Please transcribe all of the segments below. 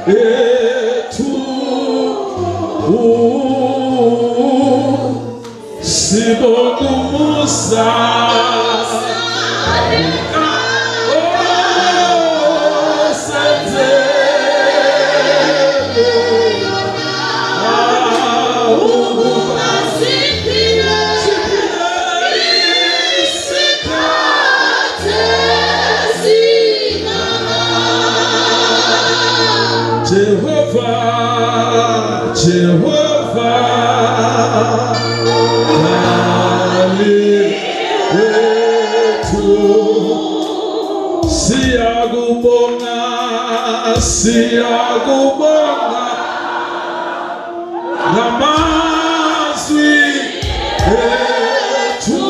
ethu sibonga umusa Jehova, Jehova, Dali wethu, siyakubonga, siyakubonga ngamazwi ethu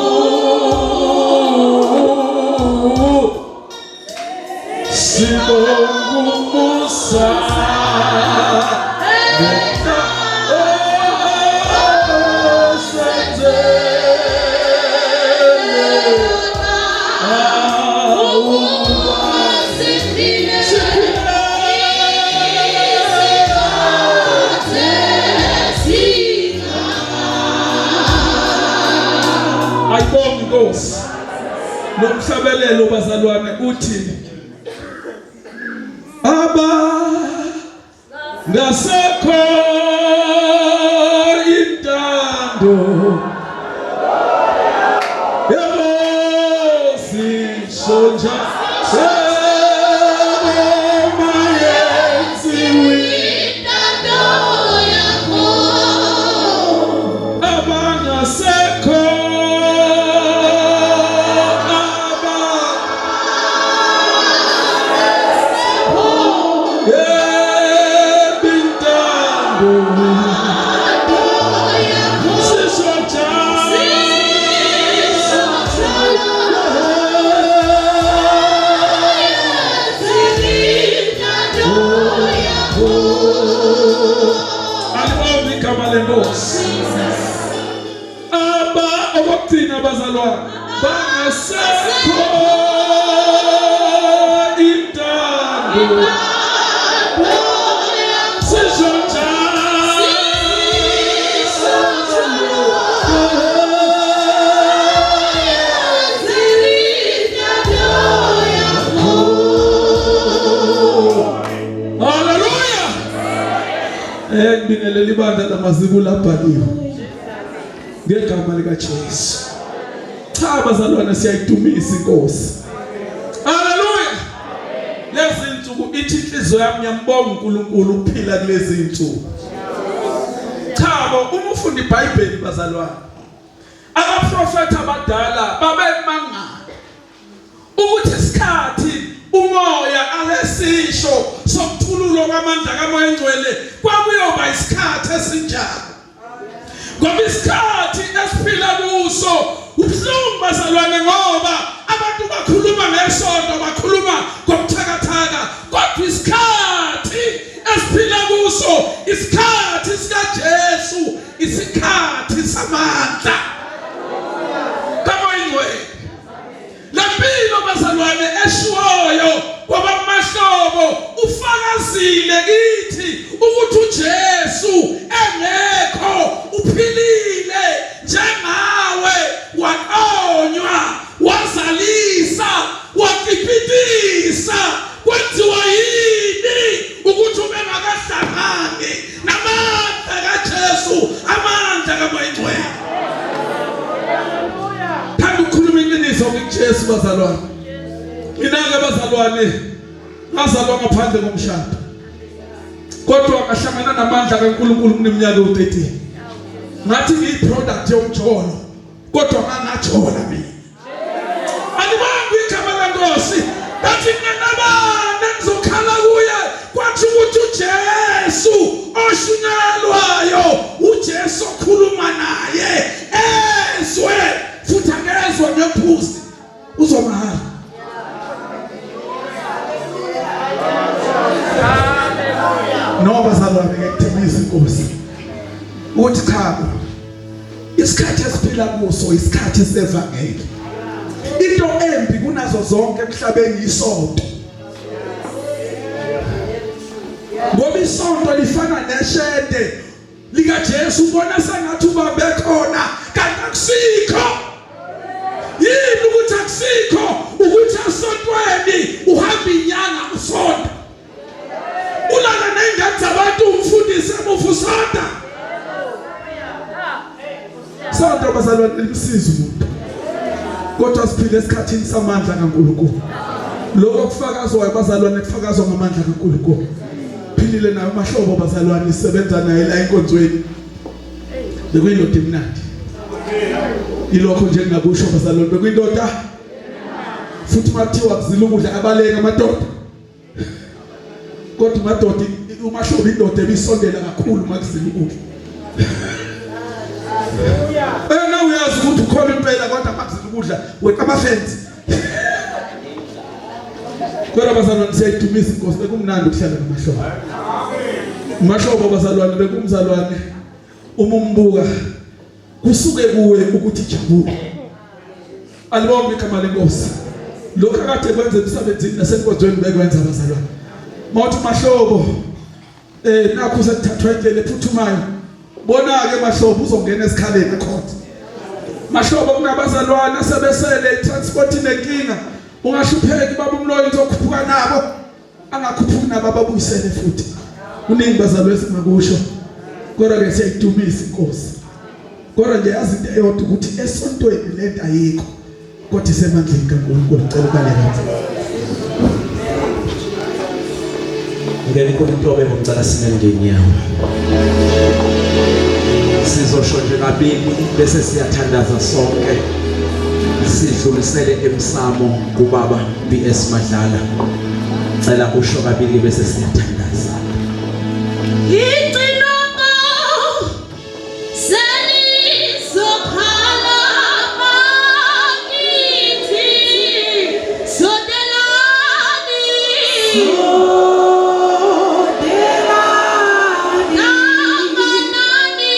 sibonga umusa Ayibonge inkosi. Lo mhlabelelo bazalwane uthi aba ngasekho intando yebo sisho njalo abangasekho aba yebo intando sisho njalo Alibonge igama lenkosi. Aba okugcina bazalwane bangasekho intando sisho njalo. Haleluya. Eh ngibingelela ibandla lamaziko labhaliwe. Ngegama lika Jesu. Cha bazalwane siyayidumisa inkosi. Haleluya. Lezi insuku ithi inhliziyo yami ngiyambonga uNkulunkulu ukuphila kulezi insuku. Cha bo uma ufunda iBhayibheli bazalwane abaprofetha abadala babemangala ukuthi isikhathi umoya alesisho sokuthululwa kwamandla kaMoya Engcwele kwakuyoba isikhathi esinjani ngoba isikhathi esiphila kuso ubuhlungu bazalwane ngoba abantu bakhuluma ngesonto bakhuluma ngobuthakathaka kodwa isikhathi esiphila kuso isikhathi sikaJesu isikhathi samandla kaMoya Engcwele Lempilo bazalwane eshiwoyo kwabamahlobo ufakazile kithi ukuthi uJesu engekho uphilile njengawe waqonywa wazalisa wakipitisa kwenziwa yini ukuthi ubengakahlangani namandla kaJesu amandla kaMoya Ingcwele thanda ukukhuluma iqiniso kuJesu bazalwane mina-ke bazalwane ngazalwa ngaphandle komshado kodwa ngahlangana namandla kaNkulunkulu kuneminyaka ewu-13 ngathi ngiyi-product yomjolo kodwa ngangajola mina Alibongwe igama lenkosi. Bathi nginabani engizokhala kuye kwathi ukuthi uJesu oshunyayelwayo uJesu okhuluma naye ezwe futhi akezwa ngephuzi uzwa mahhala. No bazalwane ngiyakudumisa inkosi. Uthi cha Isikhathi esiphila kuso isikhathi sevangeli. Into embi kunazo zonke emhlabeni isonto. Ngoba isonto lifana neshede likaJesu, ubona sengathi ubambe khona kanti akusikho. Yini ukuthi akusikho? Ukuthi esontweni uhamba inyanga usonta, ulala ney'ngane zabantu, umfundisi emuva usonta. Sonto bazalwane limsiza umuntu, kodwa siphile esikhathini samandla kaNkulunkulu. Lokho kufakazwayo bazalwane kufakazwa ngamandla kaNkulunkulu. Philile nayo mahlobo bazalwane, isebenza naye la enkonzweni. Bekuyindoda emnandi. Ilokho nje engingakusho bazalwane, bekuyindoda futhi makuthiwa kuzila ukudla abaleka amadoda. Kodwa madoda umahlobo indoda ebisondela kakhulu makuzila ukudla. Eh na uyazi ukuthi ukhona impela kodwa makuzila ukudla weqa amafensi. Kodwa bazalwane siyayidumisa inkosi, bekumnandi ukuhlala nomahlobo. Umahlobo bazalwane bekumzalwane uma umbuka kusuke kuwe ukuthi jabule. Alibonge igama lenkosi. Lokho akade kwenza emsebenzini nasenkonzweni bekwenza bazalwane. Mawuthi mahlobo nakho sekuthathwa indlela ephuthumayo. Bona ke mahlobo uzongena esikhaleni ecourt. Mahlobo kunabazalwane asebesele itransport inenkinga. Ungahlupheki baba umloyi uzokhuphuka nabo. Angakhuphuki nabo ababuyisele futhi. Kuningi bazalwane singakusho. Kodwa ke siyayidumisa inkosi. Kodwa nje yazi into eyodwa ukuthi esontweni lento ayikho. Kodwa isemandleni kaNkulunkulu, ngicela ubaleke. Ngenkulu intobeko ngicela sime ngenyawo. Sizosho nje kabili bese siyathandaza sonke. Sidlulisele emsamo kubaba BS Madlala. Cela usho kabili bese siyathandaza. Icinoko senizokhala bakithi sondelani Nanganani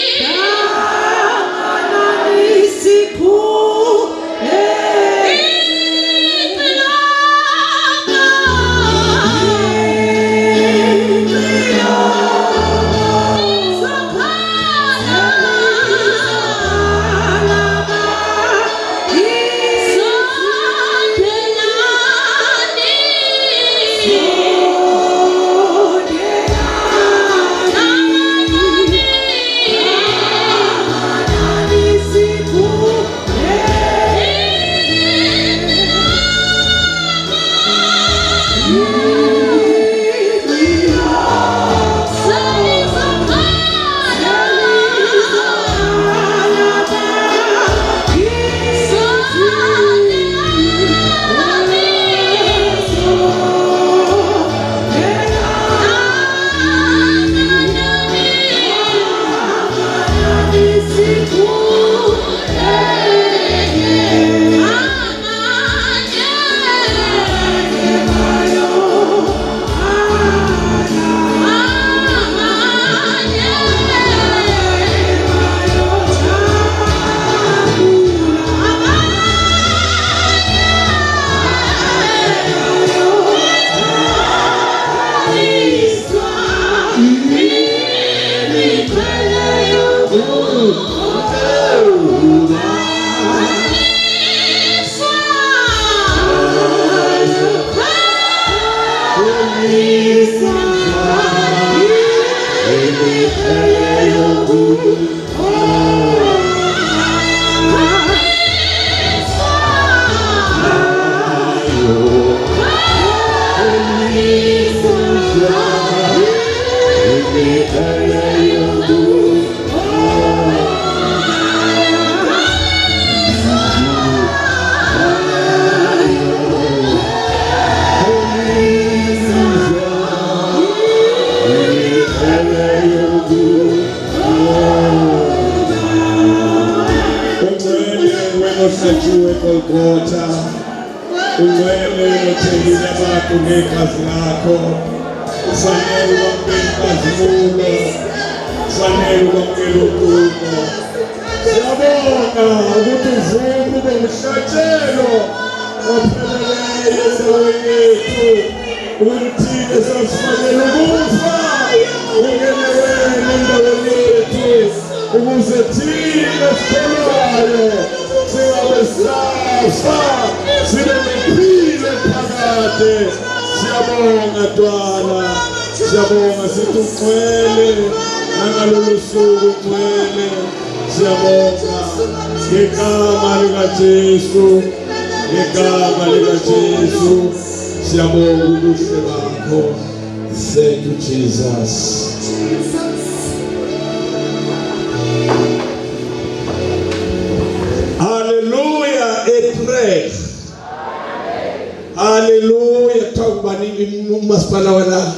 Ungcwele wena ohlatshiwe eGolgotha, ungcwele othengile abantu ngegazi lakho, ufanele ukwamukela inkazimulo, ufanele ukwamukela udumo. Siyabonga ukuthi uvume ube umhlatshelo opheleleyo endaweni yethu. Ukuthi esasifanele ukufa ungene wena endaweni yethu ukuze thina sikholwayo singabe safa sibe nophile phakade. Siyabonga Dwala, siyabonga sithi ungcwele nangalolu suku ungcwele. Siyabonga ngegama likaJesu, ngegama likaJesu. Siyabonga ubuhle bakho. Thank you Jesus. Hallelujah etrek. Hallelujah kuthiwa kubani umasipala wala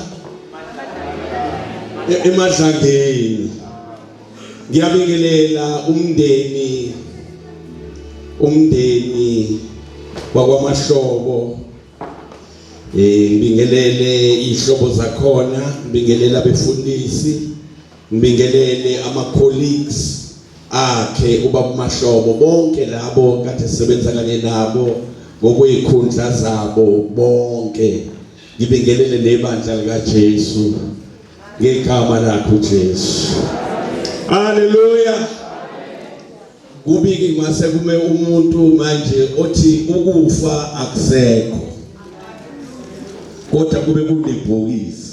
emadlangeni. Ngiyabingelela umndeni umndeni wakwaMahlobo eh ngibingelele ihlobo zakhona ngibingelela abefundisi ngibingelele ama colleagues akhe ubaba Mahlobo bonke labo kade sebenza kanye nabo ngokwezikhundla zabo bonke ngibingelele nebandla lika Jesu ngegama lakho Jesu. Haleluya. Kubiki mase kume umuntu manje othi ukufa akusekho. Kodwa kube kunebhokisi.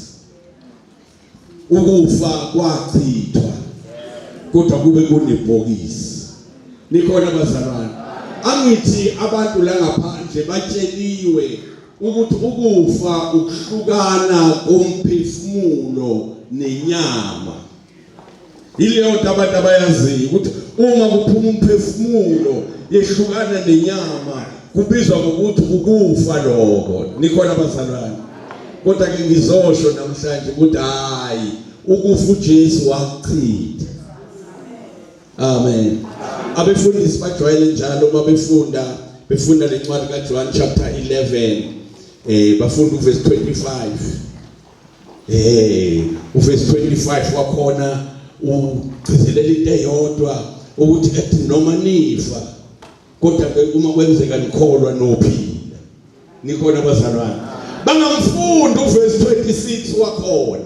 Ukufa kwachithwa. Kodwa kube kunebhokisi. Nikhona bazalwane. Angithi abantu la ngaphandle batsheliwe ukuthi ukufa ukuhlukana komphefumulo nenyama. Yileyo nto abantu abayaziyo ukuthi uma kuphuma umphefumulo yehlukana nenyama kubizwa ngokuthi ukufa lokho. Nikhona bazalwane. Kodwa ke ngizosho namhlanje ukuthi hayi ukufa uJesu wakuchitha. Amen. Abefundisi bajwayele njalo uma befunda befunda lencwadi kaJohn chapter 11 eh bafunda uverse 25. Eh uverse 25 wakhona ugcizelela into eyodwa ukuthi ethi noma nifa kodwa ke uma kwenzeka nikholwa nophila. Nikhona bazalwane. Bangamfunda uverse 26 wakhona.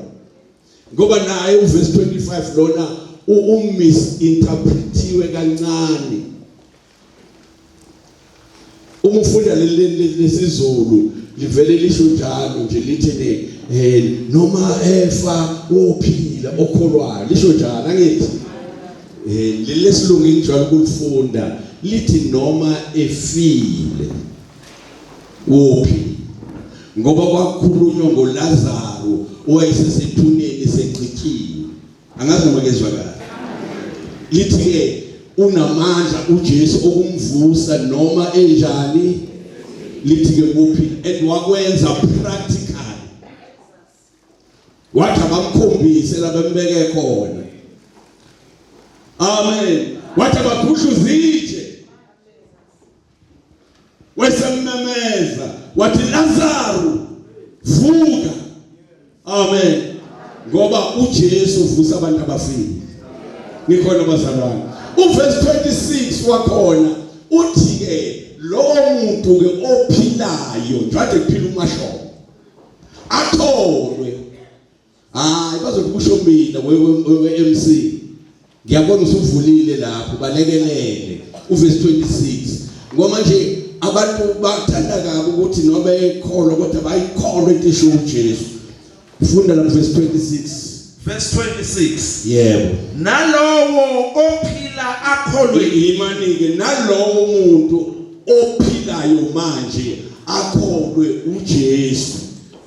Ngoba naye uverse 25 lona umisinterpretiwe kancane. Uma ufunda leli lesizulu livele lisho njalo nje lithi ne eh noma efa wophila okholwayo lisho njalo angithi eh leli lesilungu ngijwayele ukulifunda lithi noma efile Uphi? Ngoba kwakhulunywa ngoLazaru owayesesethuneni segqitshiwe. Angazi noma kezwakala. Lithi ke unamandla uJesu okumvusa noma enjani lithi ke kuphi and wakwenza practical wathi abamkhombise la bembeke khona amen wathi abaguhluzitshe Wesemmemeza wathi Lazaru vuka. Amen. Ngoba uJesu uvusa abantu abafile. Nikhona bazalwane. Uverse 26 wakhona uthi ke lowo muntu ke ophilayo njengoba kuphila uMashomo atholwe Hayi bazothi kusho mina we MC. Ngiyabona usuvulile lapho balekelele uverse 26. Ngoba nje abantu bathanda kabi ukuthi noma ekholwa kodwa bayikholwa into esho uJesu. Funda la verse 26. Verse 26. Yebo. Nalowo ophila akholwe yimani ke nalowo muntu ophilayo manje akholwe uJesu.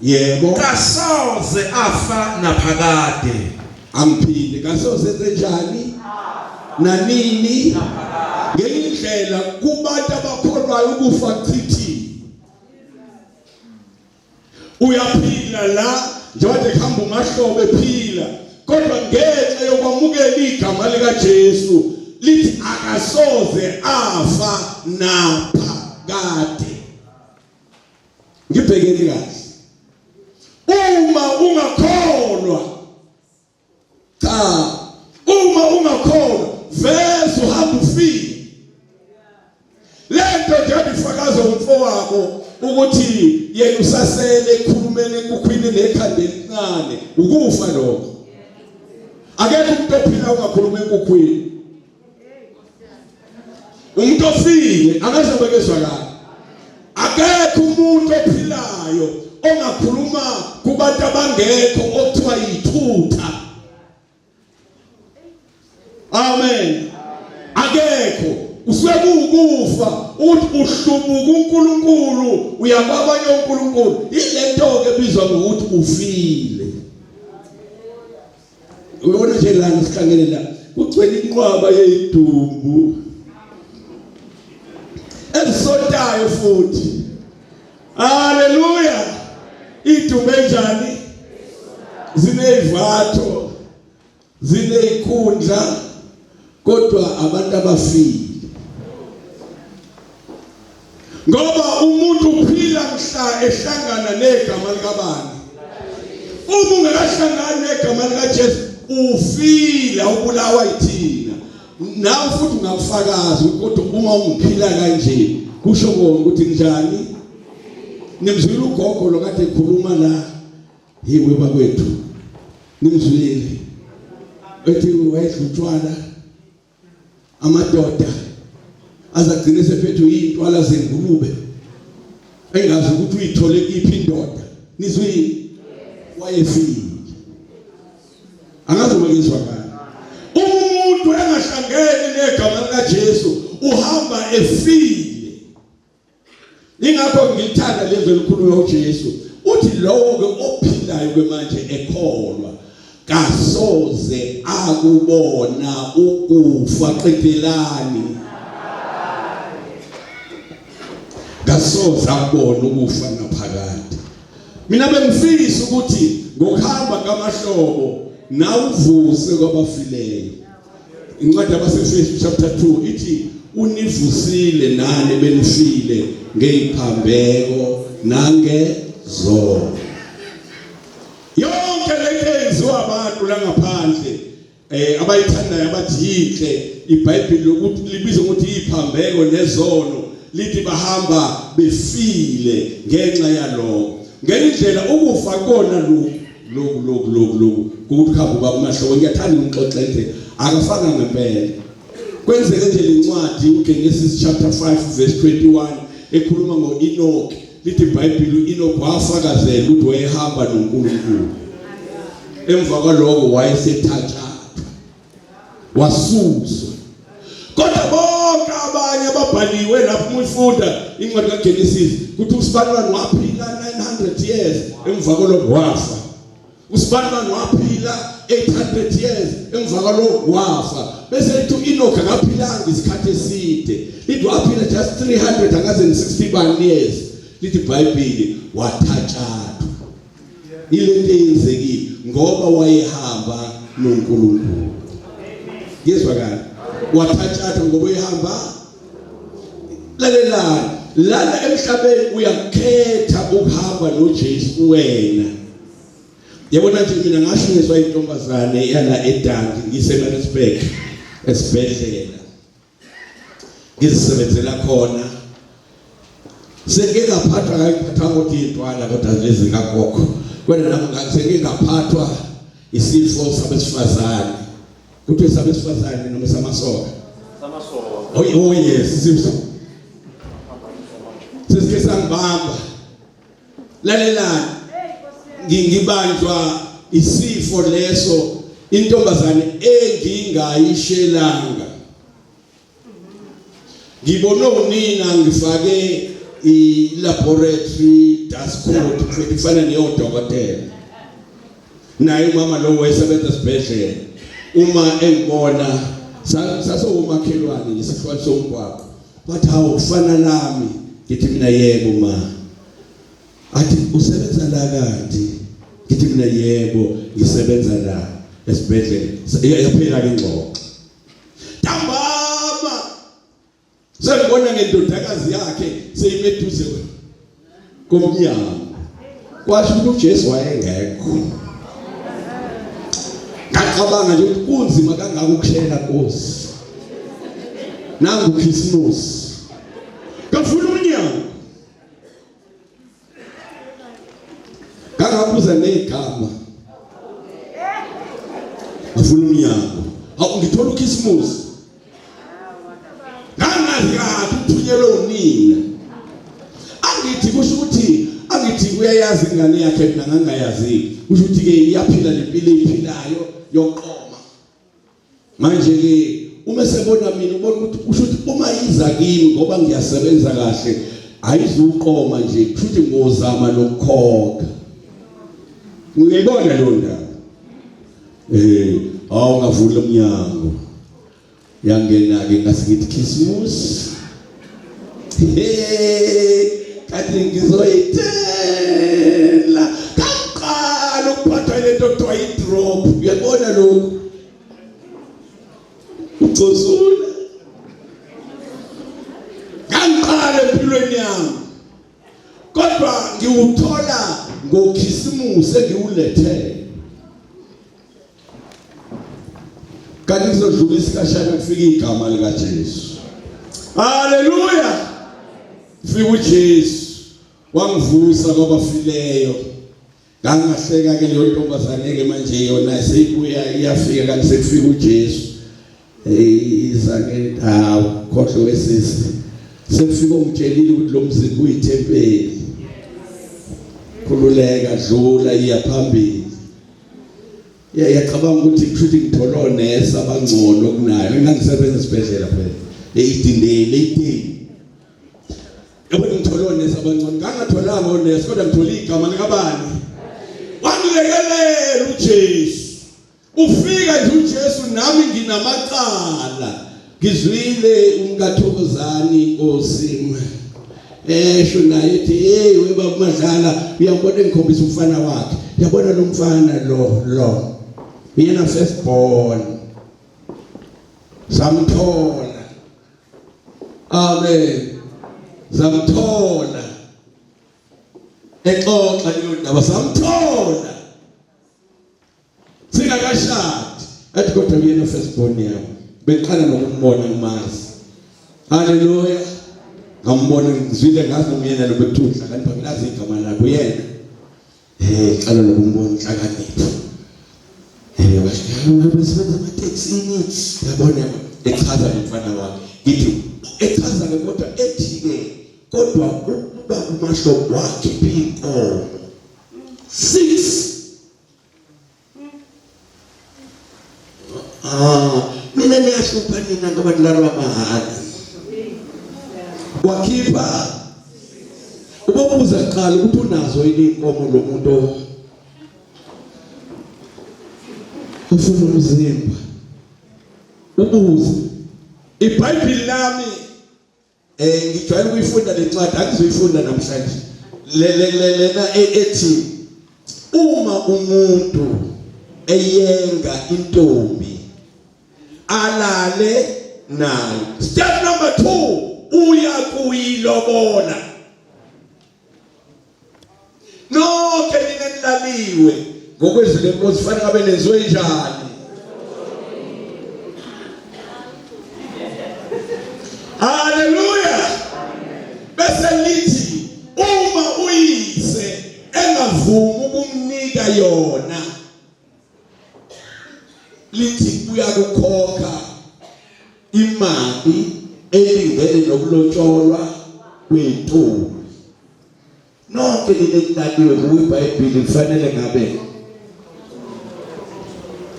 Yebo. Kasoze afa naphakade. Angiphinde kasoze enze njani? Nanini? Ngenye indlela kubantu abakholwayo ukufa kuchithiwe. Uyaphila la njengoba kuhamba umahlobo ephila kodwa ngenxa yokwamukela igama likaJesu lithi akasoze afa naphakade. Ngibhekeni kahle. Uma ungakholwa cha uma ungakholwa vese uhamba ufike. Lento nje ifakaza umfowabo ukuthi Yena usasele ekhulumeni enkukhwini nekhanda elincane. Ukufa lokho. Akekho umuntu ophila ungakhuluma enkukhwini. Umuntu ofile akazobe kezwakala. Akekho umuntu ophilayo ongakhuluma kubantu abangekho okuthiwa yithutha. Amen. Akekho usuke kuwukufa uthi uhlubuka uNkulunkulu uyakwabanye uNkulunkulu ilento ke ebizwa ngokuthi ufile. Uyabona nje lana sihlangene la kugcwele inqwaba yeyidumbu ezisontayo futhi. Haleluya! Idumbu enjani? Zinezivatho, zinezikhundla kodwa abantu abafile. Ngoba umuntu uphila mhla ehlangana negama likabani. Uma ungakahlangani negama likaJesu ufile awubulawa yithina. Nawe futhi ungakufakaza kodwa uma ungiphila kanje kusho kona ukuthi njani? Nimzwile ugogo lo kade ekhuluma la yiwe bakwethu. Nimzwile. Ethi wayedla utshwala amadoda azagcina sephethwe yintwala zengulube engazi ukuthi uyithole kiphi indoda nizwile wayefile angazi uma ngizwakala uma umuntu engahlangene negama likaJesu uhamba efile. Ingakho ngilithanda lezwi elikhulunywa uJesu uthi lowo ke ophilayo ke manje ekholwa kasoze akubona ukufa. Qedelani, kasoze akubona ukufa naphakade. Mina bengifisa ukuthi ngokuhamba kamahlobo nawe uvuse kwabafileyo. Incwadi yabaseFesu chapter 2 ithi univusile nani benifile ngeyiphambeko nangezono. Yonke lento eyenziwa abantu la ngaphandle abayithandayo abathi yinhle iBhayibheli lokuthi libiza ukuthi iphambeko nezono lithi bahamba befile ngenxa yalokho. Ngenye indlela ukufa kona lokhu lokhu lokhu lokhu lokhu ukuthi kuhamba ubaba uMahloko. Ngiyathanda umxoxe nje akafanga ngempela. Kwenzeke nje lencwadi uGenesis chapter 5 verse 21 ekhuluma ngoEnoch, lithi iBhayibheli uEnoch wafakazela ukuthi wayehamba noNkulunkulu. Emva kwaloko wayesethathathwa wasuswa. Kodwa bonke abanye ababhaliwe lapho uma uyifunda incwadi kaGenesis kuthi uSibanibani waphila 900 years emva kwalokho wafa. uSibanibani waphila 800 years emva kwalokho wafa. Bese lithi uEnoch akaphilanga isikhathi eside, lithi waphila just 360 years. Lithi iBhayibheli wathatshathwa. Ilento eyenzekile ngoba wayehamba noNkulunkulu. Ngizwakala wathatshathwa ngoba uyahamba. Lalelani lana emhlabeni uyakhetha ukuhamba noJesu wena. Yabona nje mina ngashunyiswa intombazane yala eDanki ngiseMaritzburg esibhedlela ngizisebenzela khona. Sengike ngaphathwa, ngayiphathwa ngokuthi iy'ntwala kodwa lezi kagogo kodwa nami sengike ngaphathwa isifo sabesifazane. Kuthiwe sabesifazane noma samasoka? Samasoka. Oh, yes, isifo sesike sangibamba. Lalelani, ngibanjwa isifo leso intombazane engingayishelanga. Ngibone unina ngifake i-laboratory dust coat futhi kufana neyodokotela. Naye umama lo wayesebenza esibhedlela. Uma engibona sasowumakhelwane nje sihlwa somgwaqo. Wathi hawu ufana nami. Ngithi mina yebo ma. Athi usebenza la kanti? Ngithi mina yebo ngisebenza la esibhedlela. Yaphela ke ingxoxo. Ntambama sengibona ngendodakazi yakhe seyimeduze komnyango. Kwasho ukuthi uJesu wayengekho. Ngacabanga nje ukuthi kunzima kangaka ukushela Nkosi. Nangu uKhisimusi. Ngavula umnyango. Ngabuza negama. Ngavula umnyango. Hawu ngithola uKhisimusi. Ngangazi kahle uthunyelwe unina. Angithi kusho ukuthi angithi uyayazi ingane yakhe mina ngangayazi. Kusho ukuthi ke iyaphila lempilo ephilayo yoqoma. Manje ke uma sebona mina ubona ukuthi kusho ukuthi uma iza kimi ngoba ngiyasebenza kahle ayizuqoma nje kusho ukuthi ngozama nokukhokha. Ngiyibona leyo ndaba. Eh, awu ngavula umnyango. Yangena ke ngase ngithi Christmas. Hey, kanti ngizoyithela. Kaqala ukuphathwa lento kuthiwa i-drop. Uyabona lokhu? Ucosula. Ngangiqala empilweni yami. Kodwa ngiwuthola ngokhisimusi engiwulethe. Kanti kuzodlula isikhashana kufika igama likaJesu. Haleluya! Fika uJesu wangivusa kwabafileyo. Ngangahleka ke leyo ntombazane ke manje yona seyibuya iyafika kanti sekufika uJesu. Iza ke hawu khohlwe wesisi. Sekufika ungitshelile ukuthi lo mzimba uyithempeli. Khululeka dlula iya phambili. Yacabanga ukuthi kushuthi ngithola onesi abangcono kunayo. Ngangisebenza esibhedlela phela. Eyidindeni, eyidini. Yabo ngithola onesi abangcono. Ngangatholanga onesi kodwa ngithola igama likabani? Wangilekelela uJesu. Ufika nje uJesu nami nginamacala. Ngizwile umkathokozani inkosi esho naye ethi hey we baba Madlala uyabona engikhombisa umfana wakhe yabona lo mfana lo lo yena first born samthola amen samthola exoxa leyo ndaba samthola singakashadi athi kodwa kuyena first born yami beqala nokumbona ngimazi haleluya ngambona ngizwile ngazi nomyena lo bekuthiwa uhlakanipha ngilazi igama lakhe uyena eh qala nokumbona inhlakanipho eh besebenza ematekisini yabona echaza nomfana wakhe ngithi echaza ke kodwa ethi ke kodwa ukuba umahlobo wakhe inkomo 6 Ah, mina niyahlupha nina ngoba nilalwa mahhala. Wakhipha ubobuza kuqala ukuthi unazo yini inkomo lo muntu ufuna umzimba. Ubuze. IBhayibheli lami Eh ngijwayele ukuyifunda le ncwadi angizoyifunda namhlanje. Le le le lena e, ethi uma umuntu eyenga intombi alale nayo. Step number 2 uya kuyilobola. Nonke nina nilaliwe ngokwezwi lenkosi fanele ngabe nenziwe njani? Haleluya! Bese lithi uma uyise engavumi ukumnika yona lithi uyakukhokha imali elingene nokulotsholwa kwentombi. Nonke nina enilaliwe kuyiBhayibheli kufanele ngabe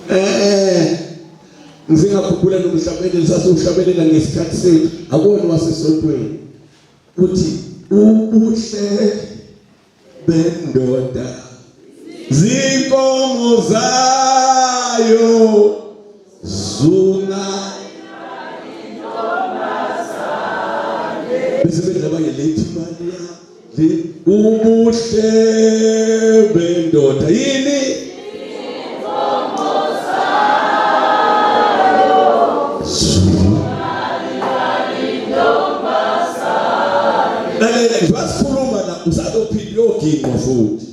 eh ngizingakhumbula nomhlabeleli sasiwuhlabelela ngesikhathi sethu akuwona wasesontweni uthi ubuhle bendoda zinkomo zayo zunga bese bedla abanye lethi imali ya le ubuhle bendoda yini Lalela nje sikhuluma la usazophinda uyoginqwa futhi.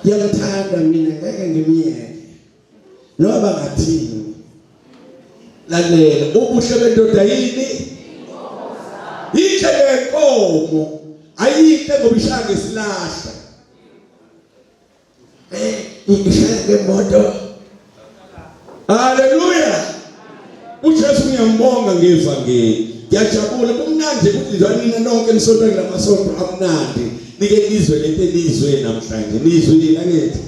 Ngiyamthanda mina ngeke ngimyeke. Noma ngathini. Lalela ubuhle bendoda yini? Yinhle lenkomo. Ayinhle ngoba ishaya ngesilahla. Ishaya ngemoto. Haleluya. UJesu ngiyambonga ngevangeli. Ngiyajabula kumnandi ukuthi nje nina nonke nisonta kulamasonto amnandi. Nike nizwe lento enizwe namhlanje. Nizwile angithi?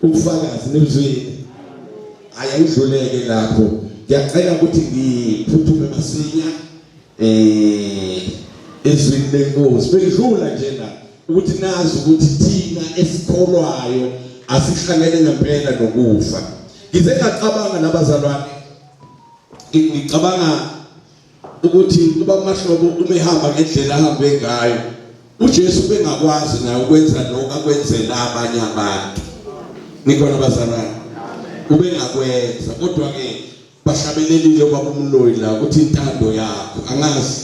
Ubufakazi nibuzwile. Hayi angidluleke lapho. Ngiyacela ukuthi ngiphuthume masinya ezwini lenkosi. Bengidlula nje la ukuthi nazi ukuthi thina esikholwayo asihlangene ngempela nokufa. Ngize ngacabanga nabazalwane, ngicabanga ukuthi uba Mahlobo uma ehamba ngendlela ahambe ngayo, uJesu bengakwazi naye ukwenza lokho akwenzela abanye abantu. Nikhona bazalwane? Ubengakwenza, kodwa ke bahlabelelile ubaba uMloyi la ukuthi intando yakho angazi.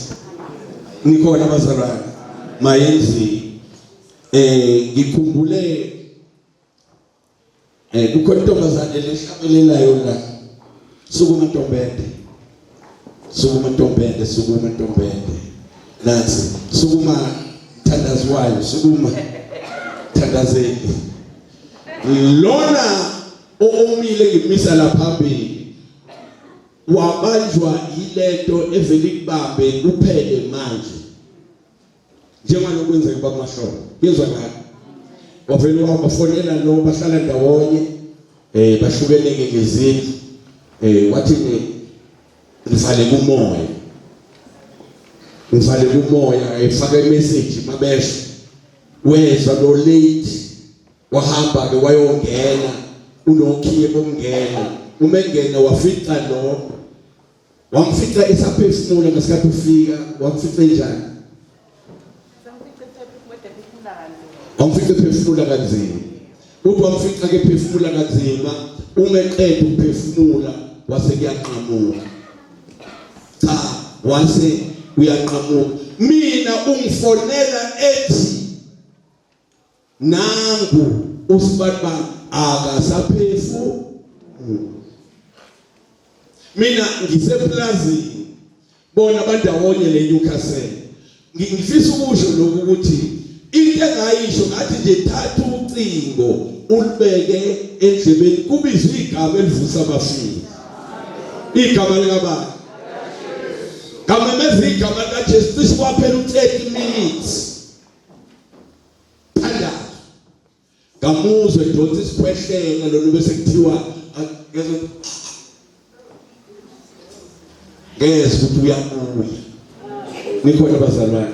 Nikhona bazalwane? Mayenziwe. Ngikhumbule kukhona intombazane lehlabelelayo la. Sukuma ntombende. Sukuma ntombende, sukuma ntombende. Nathi sukuma thandazwayo, sukuma thandazeni. Lona omile ngimisa la phambili wabanjwa yilento evele ikubambe kuphele manje. Njengoba kwenzeka kubamahlobo. Yezwa ngani? Wavele wabafonela lo bahlala ndawonye bahlukeneke ngezindlu. Wathi ngivale kumoya. Ngivale kumoya efaka imessage mabesho. Wezwa lo late wahamba ke wayongena unokhiye bokungena. Uma engena wafica lo wamfica esaphefumula ngesikhathi ufika. Wamfica njani? Wamfica ephefumula kanzima. Uthi wamfica ke ephefumula kanzima, uma eqeda ukuphefumula wase kuyanqamuka. Cha, wase uyanqamuka. Mina ungifonela ethi nangu usibanibani akasaphefu. Mina ngiseplazini, bona bandawonye le Newcastle. Ngifisa ukusho lokhu ukuthi into engayisho ngathi nje thatha ucingo ulibeke endlebeni kubizwe igama elivusa abafile. Igama likabani? Ngamemeza igama likaJesu cishe kwaphela u30 minutes. Thandaza. Ngamuzwe edonsa isikhwehlela lolu bese kuthiwa ngezwe ngezwe ukuthi uyabuya. Nikhona bazalwane?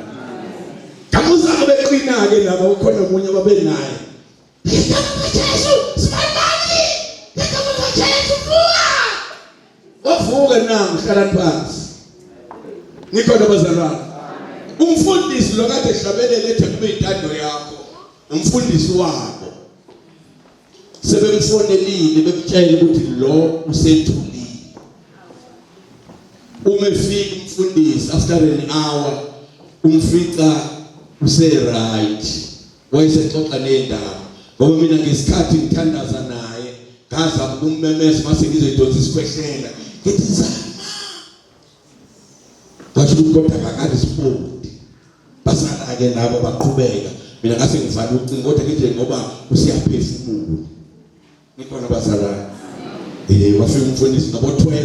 Ngamuzwa beqina ke laba, ukhona omunye ababenaye. Igama likaJesu, sibanibani? Igama likaJesu, vuka! Wavuka nangu hlala phansi. Nikhona bazalwane? Umfundisi lo kade ehlabelele ethi kube intando yakho, umfundisi wabo sebemfonelile bemtshela ukuthi lo usethulile. Uma efika umfundisi after an hour umfica use right, wayesexoxa nendaba. Ngoba mina ngesikhathi ngithandaza naye ngazama ukummemeza mase ngizoyidonsa isikhwehlela ngithi zama, washo ukuthi kodwa akarespondi. Basala ke labo baqhubeka, mina ngase ngivala ucingo kodwa nje ngoba usiyaphefumula. Nikhona bazalwane? Wafika umfundisi ngabo 12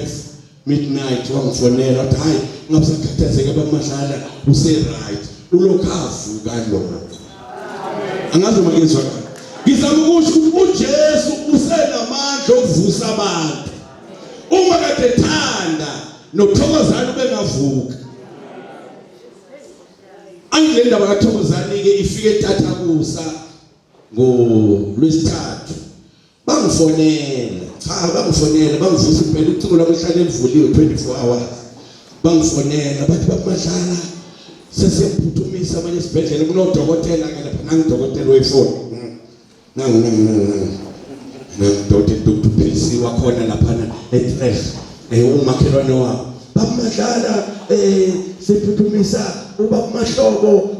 midnight wangifonela wathi hayi ungabusakhathazeka bamadlala use right, ulokhu avuka lokho. Angazi uma kuyezwakala. Ngizama ukusho ukuthi uJesu usenamandla okuvusa abantu. Uma kade ethanda noThokozani ubengavuka. Angile ndaba kaThokozani ke ifike etathakusa ngoLwesithathu. Bangifonela, cha bangifonela, bangivusa impela ucingo lwami lihlale livuliwe 24 hours. Bangifonela bathi bamadlala sesiyaphuthumisa abanye esibhedlela kunodokotela ke lapha, nangidokotela wefoni. Nangu nangu nangu nangu. Nangidokotela Dr. Philisiwa khona laphana eTresh. Umakhelwane wabo. Bamadlala siphuthumisa ubaba Mahlobo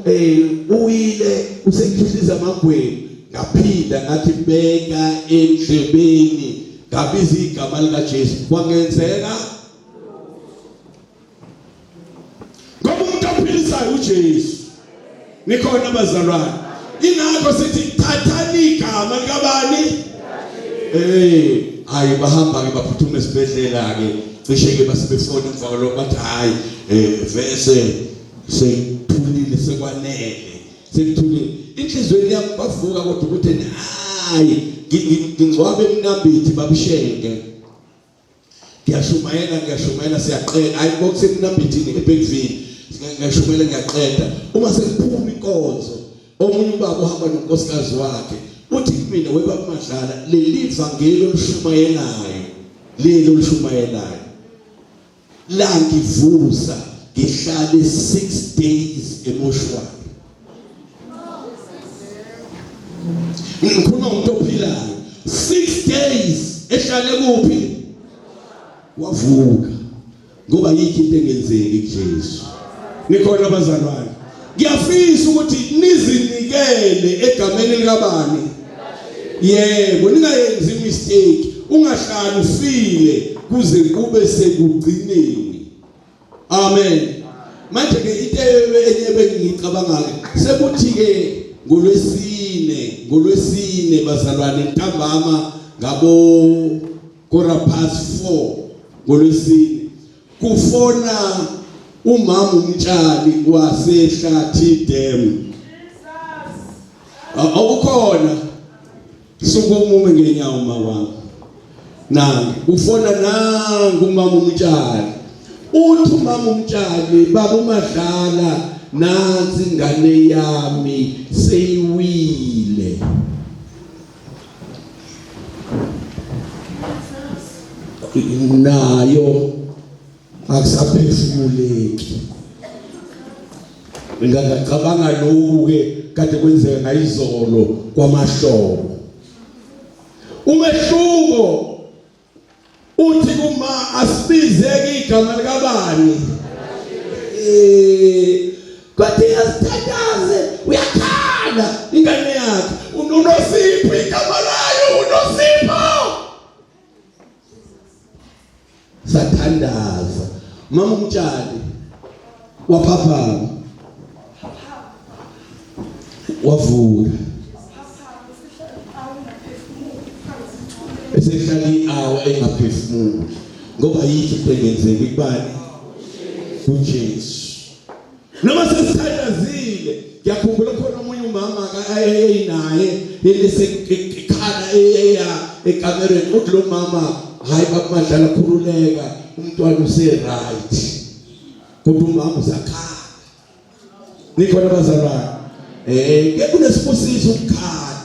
uwile usekhihliza amagwebu. Ngaphinda ngathi beka endlebeni, ngabiza igama likaJesu, kwangenzeka. Ngoba umuntu ophilisayo uJesu. Nikhona bazalwane. Ingakho sithi thathani igama likabani? Eh, hayi bahamba ke baphuthuma esibhedlela ke cishe ke basebefona emva kwalokho bathi hayi eh vese sekuthulile sekwanele sekuthulile inhlizweni yami bavuka kodwa ukuthi hayi ngingcwabe emnambithi babusheke ngiyashumayela ngiyashumayela siyaqeda hayi kokusemnambithini eBergville ngiyashumayela ngiyaqeda uma sekuphuma inkonzo omunye ubaba uhamba nonkosikazi wakhe uthi kumina webaba Madlala leli vangeli olishumayelayo leli olishumayelayo langivusa ngihlale 6 days emoshwari ngikhuluma umuntu ophilayo 6 days ehlale kuphi wavuka ngoba yikho into engenzeki kuJesu nikhona abazalwane ngiyafisa ukuthi nizinikele egameni likabani yebo ningayenzi mistake ungahlali ufile kuze kube sekugcineni amen manje ke into enye bengicabanga ke sekuthi ke ngolwesine ngolwesine bazalwane ntambama ngabo quarter past 4 ngolwesine kufona umama umtshali wasehlathi dam awukhona sukuma ume ngenyawo mawami nangu ufona nangu umama umtshali uthi umama umtshali baba umadlala nansi ingane yami seyiwile nayo akusaphefumuleki ngingacabanga lokhu ke kade kwenzeka ngayizolo kwamahlobo umehluko uthi kuma asibizeke igama likabani eh kodwa iyasithandaze uyakhala ingane yakhe unosipho igama layo unosipho sathandaza mama umtshali waphaphama wavuka esehlala i-hour engaphefumuli ngoba yikho into engenzeki kubani kuJesu noma sesithandazile ngiyakhumbula khona omunye umama ayeyinaye elesekhala eya ekamereni uthi lo mama hayi bakumadlala khululeka umntwana use right kodwa umama usakhala nikhona bazalwane eh ke kunesibusiso ukukhala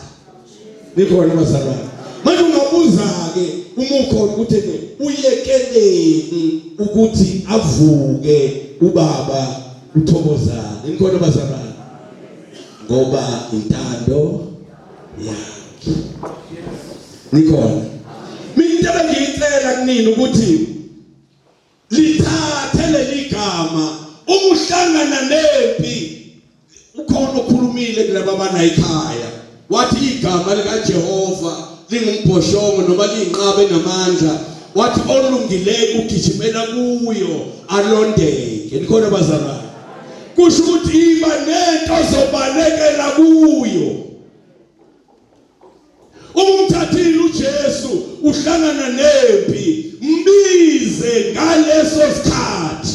nikhona bazalwane manje ungabuza ke uma ukhona ukuthi ne uyekeleni ukuthi avuke ubaba uthokozane nikhona bazalwane ngoba intando yakhe nikhona mina into ebengiyicela kunini ukuthi Lithathe leli gama uma uhlangana nempi ukhona okhulumile kulaba abana ekhaya wathi igama likaJehova lingumbhoshongo noma liyinqaba enamandla wathi olungileyo ugijimela kuyo alondeke nikhona bazalwane kusho ukuthi iba nento ozobalekela kuyo Uma umthathile uJesu uhlangana nempi, mbize ngaleso sikhathi.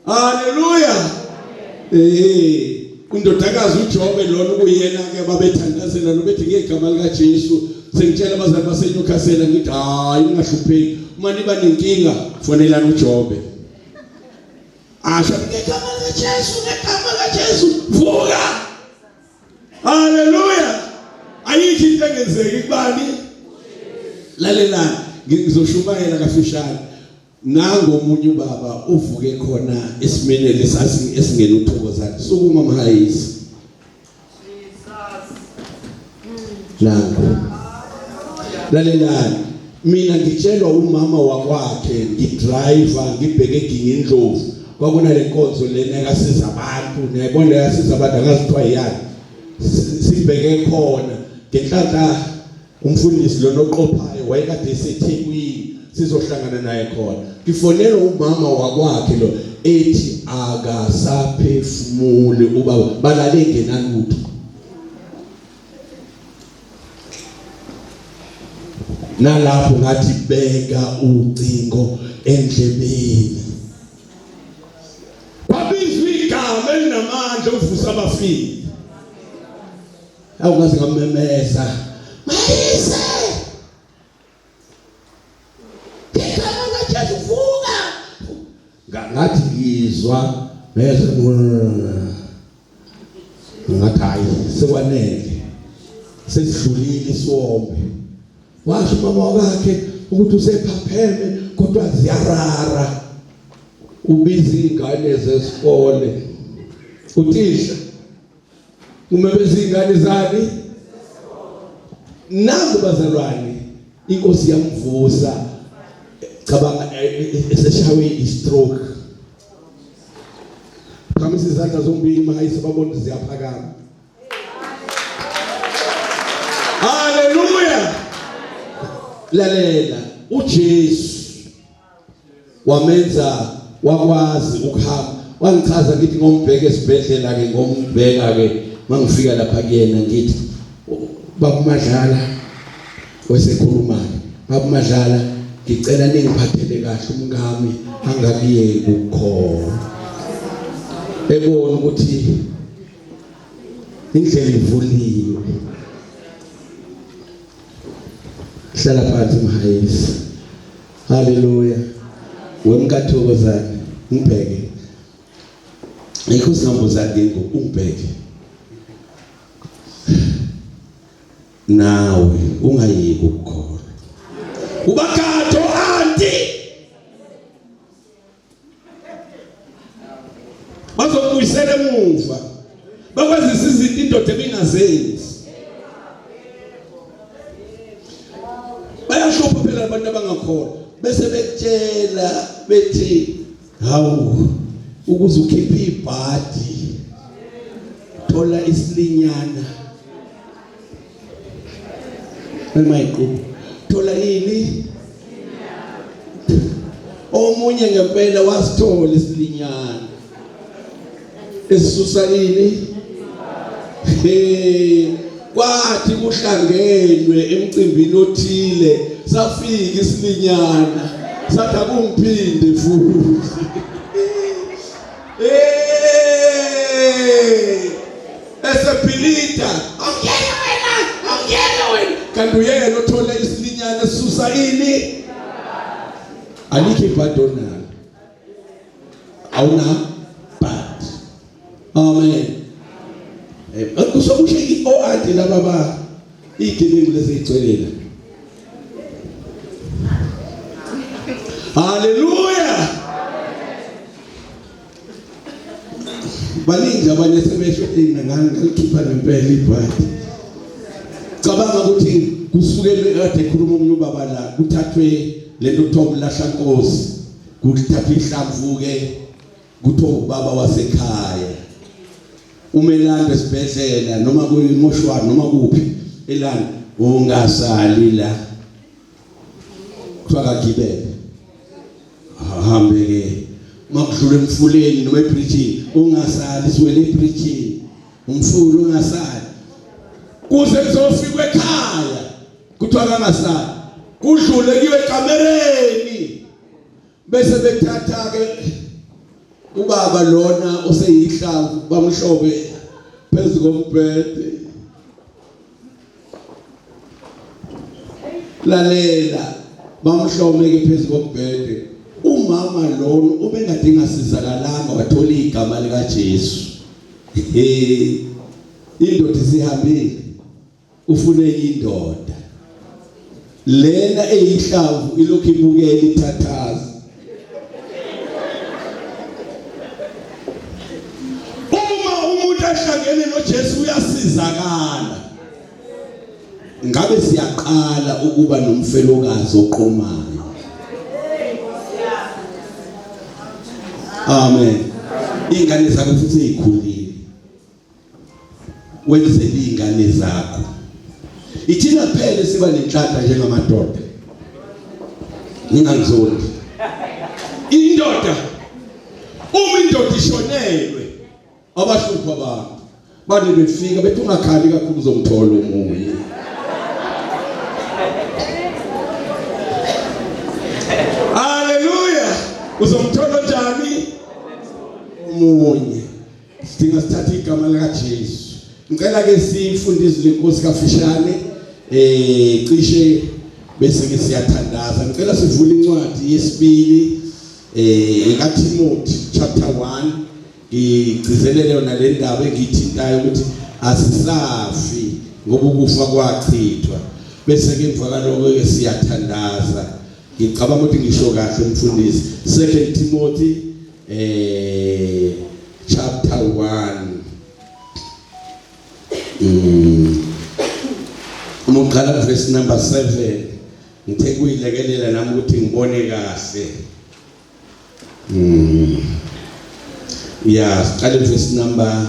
Haleluya. Eh, undodakazi uJobe lona kuyena ke babethandazela nobethi ngegama lika Jesu sengitshela abazali baseNewcastle ngithi hayi ungahlupheki uma niba nenkinga fonelani uJobe asho ngegama lika Jesu ngegama lika Jesu vuka Haleluya. Ayikho into engenzeki kubani? Lalelani, ngizoshumayela kafishane. Nango omunye ubaba uvuke khona esimeni lesasi esingena uthokozani. Sukuma mhayisi. Nango. Lalelani. Mina ngitshelwa umama wakwakhe ngidriver ngibheke eGingindlovu. Kwakunale nkonzo lena ekasiza abantu, niyayibona ekasiza abantu angazi kuthiwa yiyani. Sibheke khona ngenhlanhla umfundisi lona oqophayo wayekade eseThekwini. Sizohlangana naye khona. Ngifonela umama wakwakhe lo ethi akasaphefumuli ubaba, balale ngenalutho. Nalapho ngathi beka ucingo endlebeni. Kwabizwa igama elinamandla ukuvusa abafile. Awungaze ngamemeza. Mayise! Igama kaJesu vuka. Ngathi ngizwa ngezwa ngathi hayi sekwanele. Sesidlulile isiwombe. Washo umama wakhe ukuthi usephapheme kodwa ziyarara. Ubiza ingane zesikole. Uthisha umemeza ingane zani? Nangu bazalwane inkosi yamvusa cabanga eseshawe i-stroke. Phakamisa izandla zombili mahayise babone ziyaphakama. Haleluya. Lalela uJesu wamenza wakwazi ukuhamba. Wangichaza ngithi ngombheka esibhedlela ke ngombheka ke mangifika lapha kuyena ngithi baba Madlala wesekhuluma baba Madlala ngicela ningiphathele kahle umngami angakuyeki ukukhona. Ebona ukuthi indlela ivuliwe. Hlala phansi mhayisi. Haleluya. Wemkathokozane ngibheke. Ayikho sinambuzane ke ungibheke. Nawe ungayeki ukukholwa. Ubakatho anti bazokubuyisela emuva bakwazisa izinto indoda ebingazenzi. Bayahlupha phela abantu abangakholwa bese bekutshela bethi hawu ukuze ukhiphe ibhadi thola isilinyana emayiqhubu thola yini. Omunye ngempela wasithola isilinyana esisusa ini he kwathi kuhlangenwe emcimbini othile safika isilinyana sathi akungiphinde futhi. Eh esephilita awungena wena awungena wena kanti uyena othola isilinyana esisusa ini. Alikho ibhadi onalo, awuna bhadi. Amen. Kusokusho o-anti laba ba igebengu lezigcwele la. Haleluya. Baningi abanye sebesho mina ngalikhipha ngempela ibhadi. Cabanga ukuthi kusukele kade ekhuluma omunye ubaba la kuthathwe lento kuthiwa umlahla nkosi, kuthathwe ihlamvu ke kuthiwa ubaba wasekhaya umelando esibhedlela noma kuyimoshwari noma kuphi elana ungasali la kuthiwa kagibele ahambe ke makudlula emfuleni noma ebridgini ungasali siwele ebridgini umfula ungasali kuze kuzofikwa ekhaya kuthiwa kangasali kudlule kuyiwe ekamereni bese bethatha ke ubaba lona oseyihlamvu bamhlobe phezu kombhede. Lalela bamhlome ke phezu kombhede. Umama lona ubengadinga sizakalanga wathola igama lika Jesu. Indoda isihambile ufune indoda lena eyihlamvu ilokhu ibukela ithathaza. Uma umuntu ehlangene noJesu uyasizakala. Ngabe siyaqala ukuba nomfelokazi oqomayo. Amen. Ingane zakho futhi izikhulile. Wenzele izingane zakho. Ithina kuphela siba nenhlanhla njengamadoda. Ningangizondi. Indoda uma indoda ishonelwe abahlupha abantu bane befika bethi ungakhali kakhulu uzomthola omunye. Haleluya! Uzomthola njani? Omunye. Sidinga sithathe igama lika Jesu. Ngicela ke sifunde izwi lenkosi kafishane cishe bese ke siyathandaza. Ngicela sivule incwadi yesibili ekaTimothy chapter 1 ngigcizelele yona le ndaba engiyithintayo ukuthi asisafi ngoba ukufa kwachithwa. Bese ke emva kaloko ke siyathandaza. Ngicabanga ukuthi ngisho kahle mfundisi. 2 Timothy chapter 1 uma uqala verse number 7 ngithe kuyilekelela nami ukuthi ngibone kahle. Ya, siqale verse number,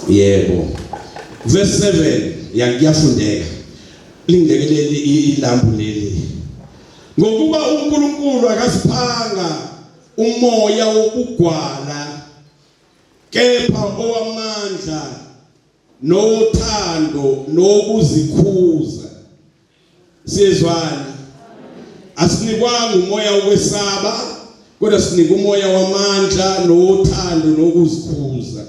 yebo, verse 7. Ya, kuyafundeka, lingekeleli ilambu leli. Ngokuba uNkulunkulu akasiphanga umoya wokugwala, kepha owamandla nothando nokuzikhuza. Siyezwana? Asinikwanga umoya wokwesaba, kodwa sinika umoya wamandla nothando nokuzikhuza.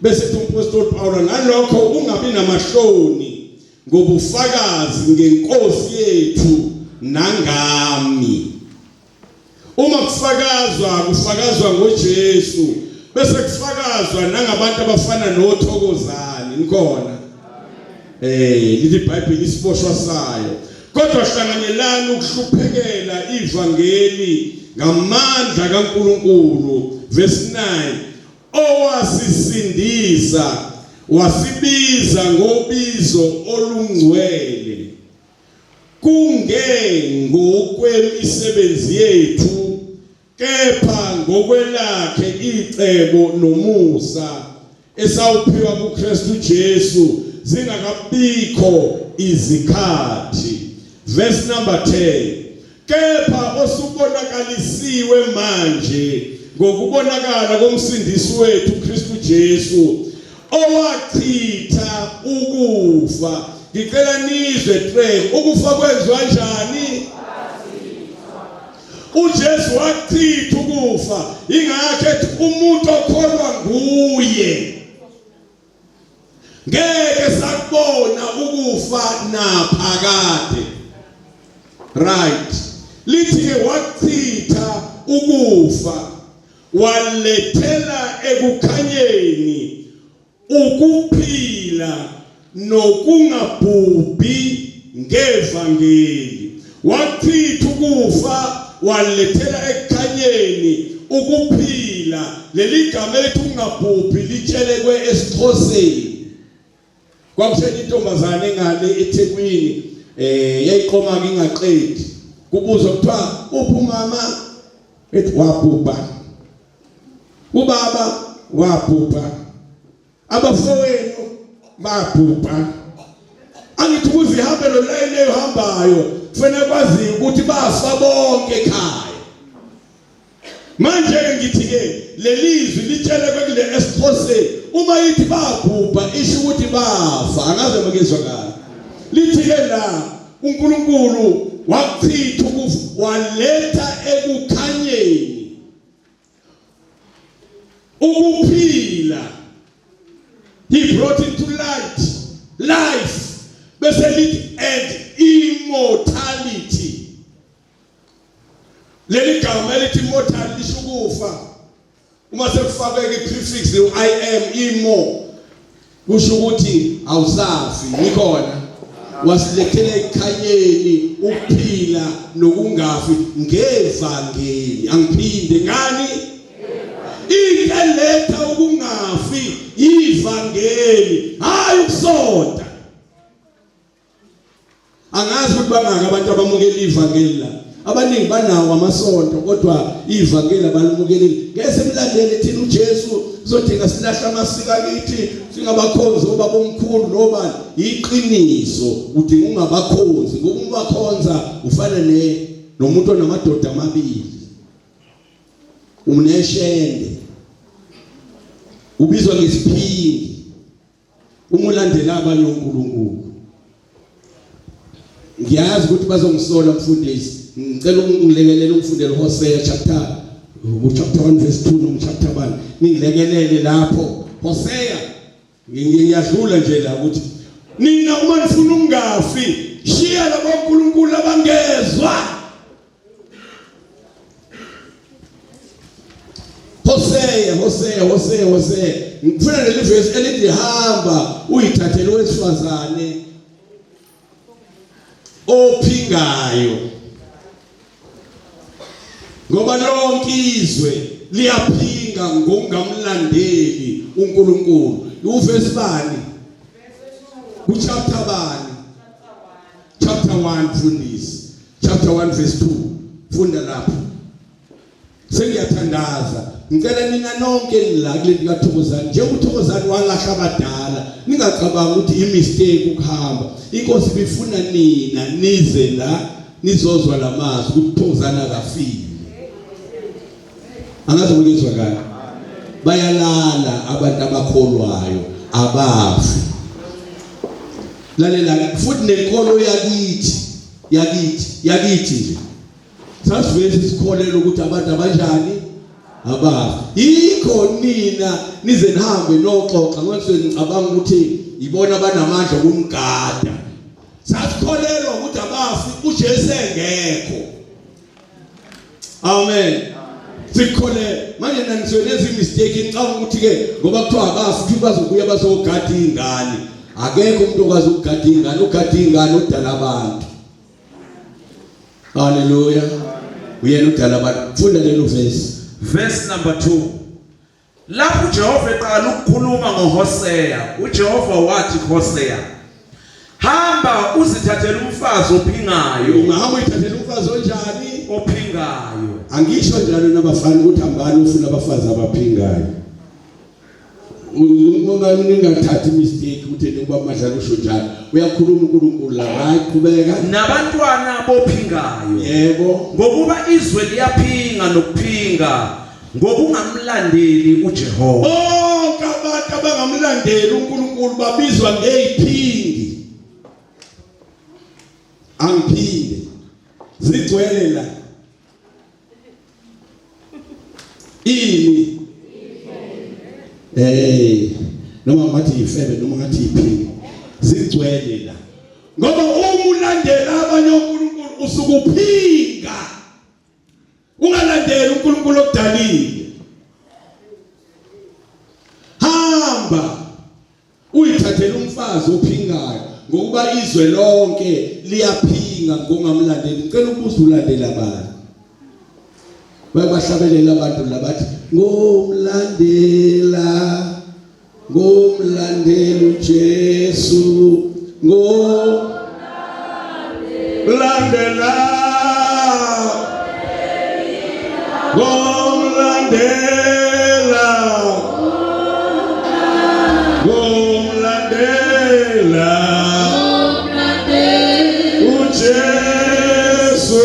Bese ethi umpostoli Paul, ngalokho ungabi namahloni ngobufakazi ngenkosi yethu nangami. Uma kufakazwa, kufakazwa ngoJesu, bese kufakazwa nangabantu abafana noThokozani. Nikhona? Lithi iBhayibheli isiboshwa sayo. Kodwa hlanganyelani ukuhluphekela ivangeli ngamandla kaNkulunkulu. Verse 9, owasisindisa wasibiza ngobizo olungcwele, kunge ngokwemisebenzi yethu, kepha ngokwelakhe icebo nomusa esawuphiwa kuKristu Jesu zingakabikho izikhathi. Verse number 10, kepha osubonakalisiwe manje ngokubonakala komsindisi wethu Kristu Jesu, owachitha ukufa. Ngicela nizwe tre, ukufa kwenziwa njani? UJesu wachitha ukufa, ingakho ethi umuntu okholwa nguye ngeke sakubona ukufa naphakade. Right, lithi ke wachitha ukufa, walethela ekukhanyeni ukuphila nokungabhubhi ngevangeli. Wachitha ukufa, walethela ekukhanyeni ukuphila. Leli gama elithi ukungabhubhi litshelekwe esiXhoseni. Kwakushela intombazane engale eThekwini, yayiqoma ke ingaqedi. Kubuzwa kuthiwa uphi umama, ethi wabhubha, ubaba wabhubha, abafowenu babhubha. Angithi ukuze ihambe lo layini eyohambayo kufanele kwaziwe ukuthi bafa bonke ekhaya. Manje ke ngithi ke lelizwi litshelekwe kule esiXhoseni, uma ithi babhubha isho ukuthi bafa. Angaze ngizwakala. Lithi ke la uNkulunkulu wachitha ukufa, waletha ekukhanyeni ukuphila. He brought into light life, bese lithi and immortality. Leli gama elithi immortal lisho ukufa. Uma sekufakeke i-prefix u-I am, imo, kusho ukuthi awusafi. Nikhona? Wasilethela ekukhanyeni ukuphila nokungafi ngevangeli. Angiphinde ngani? Into eletha ukungafi ivangeli, hayi ukusonta. Angazi ukuthi bangaka abantu abamukela ivangeli la. Abaningi banawo amasonto kodwa ivangeli abalimukelile. Ngeke simlandele thina uJesu, kuzodinga silahle amasiko akithi, singabakhonzi obaba omkhulu nobani. Iqiniso udinga ungabakhonzi ngoba uma ubakhonza ufana ne nomuntu onamadoda amabili. Uneshende. Ubizwa ngesiphingi. Uma ulandela abanye onkulunkulu. Ngiyazi ukuthi bazongisola mfundisi. Ngicela ungilekelele ungifundele Hosea chapter chapter 1 verse 2 noma chapter 1. Ningilekelele lapho. Hosea ngiyadlula nje la ukuthi nina uma nifuna ukungafi shiya labo nkulunkulu abangezwa. Hosea, Hosea, Hosea, Hosea. Ngifuna leli verse elithi hamba uyithathele owesifazane ophingayo. Ngoba lonke izwe liyaphinga ngokungamlandeli uNkulunkulu. Uvesi bani? Kuchapter bani? Chapter 1 mfundisi. Chapter 1 verse 2. Funda lapho. Sengiyathandaza. Ngicela nina nonke la kuleli kaThokozani njengoba uThokozani walahla abadala ningacabanga ukuthi i mistake ukuhamba. Inkosi ibifuna nina nize la nizozwa lamazwi ukuthi uThokozani akafile. Angazi ukuzwa kahle. Bayalala abantu abakholwayo abafi. Lalela futhi nenkolo yakithi yakithi yakithi nje. Sasivele sikholelwa ukuthi abantu abanjani abafi. Yikho nina nize nihambe noxoxa ngoba ngicabanga ukuthi ibona abanamandla okumgada. Sasikholelwa ukuthi abafi uJesu engekho. Amen. Sikhole manje nanisuke nenza mistake ngicabanga ukuthi ke ngoba kuthiwa abafi futhi bazobuya bazogada izingane. Akekho umuntu okwazi ukugada ingane, ugada ingane udala abantu. Haleluya. Uyena udala abantu. Funda lelo verse. Verse number 2. Lapho uJehova eqala ukukhuluma ngoHosea, uJehova wathi kuHosea, Hamba uzithathele umfazi ophingayo. Ungahamba uyithathele umfazi onjani? Ophingayo. Angisho njalo nabafana ukuthi hambani ufuna abafazi abaphingayo. Uma ningathathi mistake ukuthi nikuba madlala usho njalo. Uyakhuluma uNkulunkulu la, right qhubeka. Nabantwana bophingayo. Yebo. Ngokuba izwe liyaphinga nokuphinga ngokungamlandeli uJehova. Bonke abantu abangamlandeli uNkulunkulu babizwa ngeziphingi. Angiphinde. Zigcwele la. Ini? Eh, noma ngathi ifebe noma ngathi iphingi. Zigcwele la. Ngoba uma ulandela abanye onkulunkulu usukuphinga. Ungalandeli uNkulunkulu okudalile. Hamba uyithathele umfazi ophingayo ngokuba izwe lonke liyaphinga ngokungamlandeli. Ngicela ukubuza ulandela bani? Bayabahlabelela abantu labathi ngomlandela ngomlandela uJesu ngo landela ngomlandela ngomlandela uJesu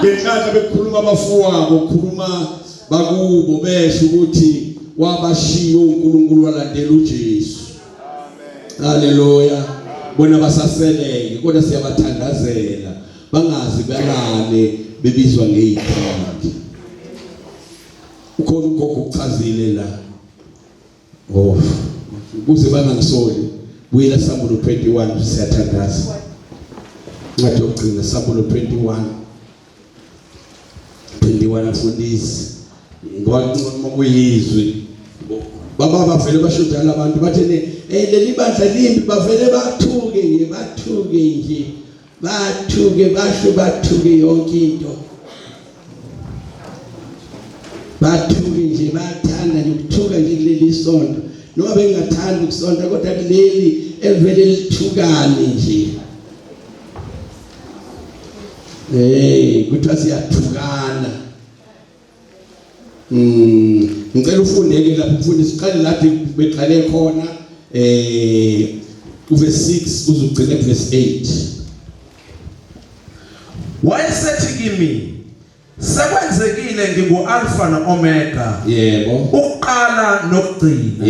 Ngenhlanhla bekukhuluma abafowabo khuluma bakubo besho ukuthi wabashiya uNkulunkulu walandela uJesu. Haleluya. Bona basaseleke kodwa siyabathandazela bangazi balale bebizwa ngeyiphingi. Ukhona ugogo uchazile la. Oh, ukuze bangangisoli buyela Sambulo 21 siyathandaza. Incwadi yokugcina Sambulo 21 21 mfundisi ngoba kuyizwi baba bavele basho njalo abantu bathi ne eh leli bandla limbi bavele bathuke nje bathuke nje bathuke basho bathuke yonke into. Bathuke nje, bayathanda nje ukuthuka nje kuleli sonto. Noma bengathandi ukusonta kodwa kuleli elivele lithukane nje. Eh, kuthiwa siyathukana. Ngicela ufundeke lapho mfundisi, siqale lapho beqale khona uverse 6 uzugcine kuverse 8. Wayesethi kimi, sekwenzekile, ngingu-Alfa no-Omega, ukuqala nokugcina.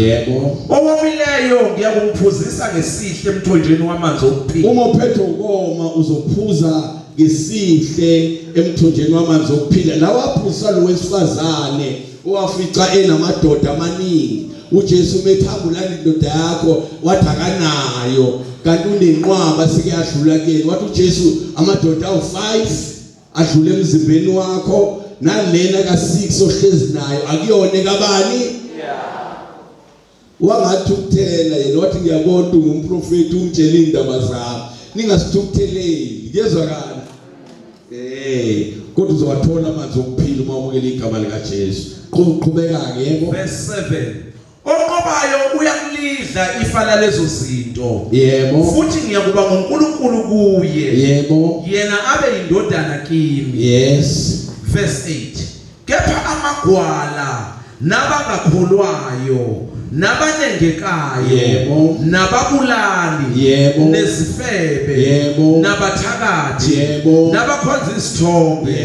Owomileyo ngiyakumphuzisa ngesihle emthonjeni wamanzi okuphila. Uma uphethwe ukoma uzophuza ngesihle emthonjeni wamanzi okuphila. Lawa aphuzisa lo wesifazane owafica enamadoda amaningi. uJesu umethambulani indoda yakho, wathi akanayo, kanti unenqwaba sike yadlula kuyena. Wathi uJesu amadoda awu5 adlule emzimbeni wakho, nalena ka6 ohlezi nayo akuyona kabani? Wangathukuthela yena, wathi ngiyabona ungumprofeti, ungitshela indaba zami. Ningasithukutheleli, kuyezwakala. Kodwa uzowathola amanzi okuphila uma umukela igama lika Jesu. Qhubeka ke, yebo. Verse 7. Onqobayo uyakulidla ifa lalezo zinto. Futhi ngiyakuba nguNkulunkulu kuye. Yena abe yindodana kimi. Verse 8. Kepha amagwala nabangakholwayo nabanengekayo nababulali nezifebe nabathakathi nabakhonza isithombe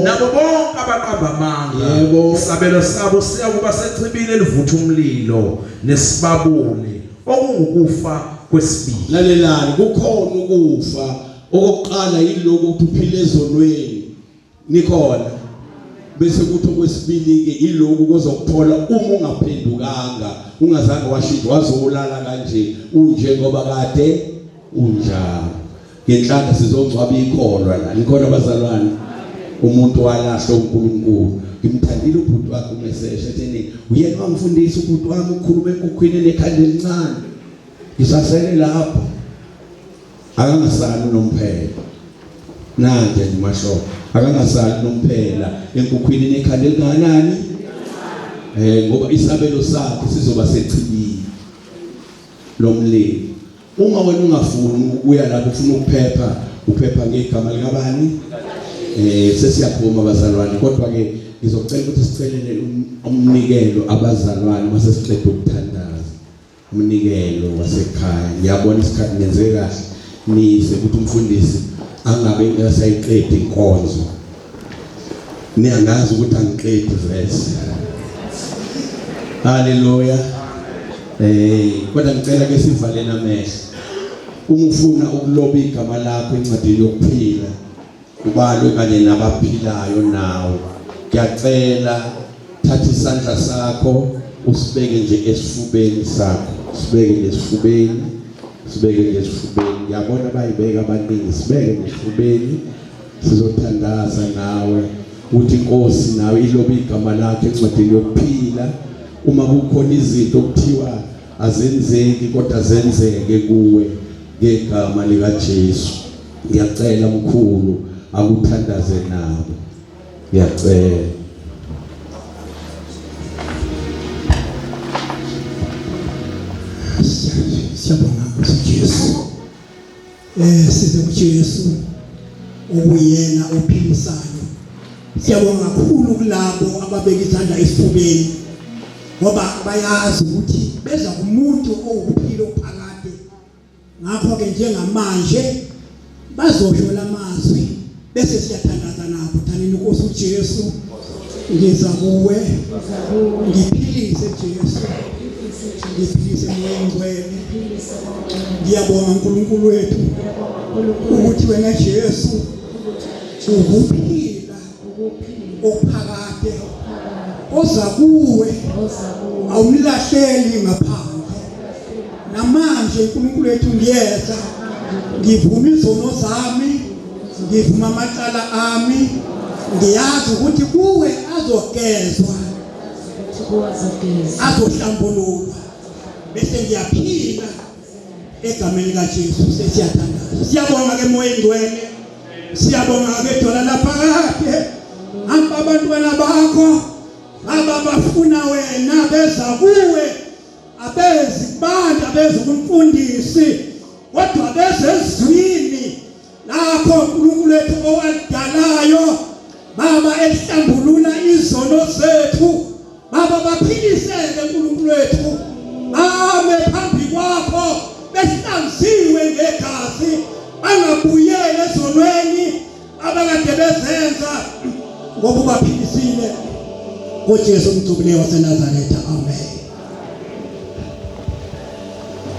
nabo bonke abaqamba amanga, isabelo sabo siyakuba sechibini elivutha umlilo nesibabule, okungukufa kwesibili. Lalelani, kukhona ukufa okokuqala, yilokhu ukuthi uphile ezonweni, nikhona, bese kuthi okwesibili ke iloku kozokuthola uma ungaphendukanga, ungazange washintsha, wazolala kanje unjengoba kade unjalo. Ngenhlanhla sizongcwaba ikholwa la, nikhona bazalwane. Umuntu walahla uNkulunkulu. Ngimthandile ubhuti wakhe umeseshe etheni, uyena wangifundisa ubhuti wami ukukhuluma enkukhwini nekhanda elincane, ngisasele lapho akangasali unomphela. Nanje nje masho akangasali unomphela enkukhwini nekhanda elingakanani, ngoba isabelo sakhe sizoba sechibini lomlilo. Uma wena ungafuni ukuya lapho, ufuna ukuphepha, uphepha ngegama likabani? Sesiyaphuma bazalwane, kodwa ke ngizocela ukuthi sicelele umnikelo abazalwane mase siqeda ukuthandaza, umnikelo wasekhaya. Ngiyabona isikhathi nenze kahle nize ukuthi umfundisi angabe engasayiqedi inkonzo. Niyangazi ukuthi angiqedi verse. Haleluya. Kodwa ngicela ke sivale namehlo. Uma ufuna ukuloba igama lakho encwadini yokuphila, ubalwe kanye nabaphilayo nawe, ngiyacela thatha isandla sakho usibeke nje esifubeni sakho, sibeke nje esifubeni, sibeke nje esifubeni. Ngiyabona bayibeka abaningi, sibeke nje esifubeni. Sizothandaza nawe uthi inkosi nawe ilobe igama lakho encwadini yokuphila. Uma kukhona izinto okuthiwa azenzeki kodwa zenzeke kuwe ngegama lika Jesu, ngiyacela mkhulu akuthandaze nabo, ngiyacela. Siyabonga Nkosi Jesu. Size kuJesu okuyena ophilisayo. Siyabonga kakhulu kulabo ababeka izandla esifubeni, ngoba bayazi ukuthi beza kumuntu owukuphila ophakade. Ngakho ke njengamanje bazosho lamazwi bese siyathandaza nabo. Thanini Nkosi uJesu, ngiza kuwe, ngiphilise Jesu, ngiphilise Moya Ngcwele. Ngiyabonga uNkulunkulu wethu ukuthi wena Jesu ukuphila okuphakade, oza kuwe awumlahleli ngaphandle. Namanje uNkulunkulu wethu ngiyeza, ngivuma izono zami, ngivuma amacala ami, ngiyazi ukuthi kuwe azogezwa, azohlambululwa, bese ngiyaphila egameni likaJesu. Sesiyathandaza. Siyabonga ke Moya Ngcwele, siyabonga ke Dwala laphakade. Hamba abantwana bakho. Baba bafuna wena beza kuwe abezi kubantu abezi kumfundisi kodwa beze ezwini lakho uNkulunkulu wethu owalidalayo baba elihlambulula izono zethu baba baphiliseke uNkulunkulu wethu bame phambi kwakho behlanziwe ngegazi bangabuyeli ezonweni abakade bezenza ngoba ubaphilisile ngoJesu umgcobileyo waseNazaretha. Amen.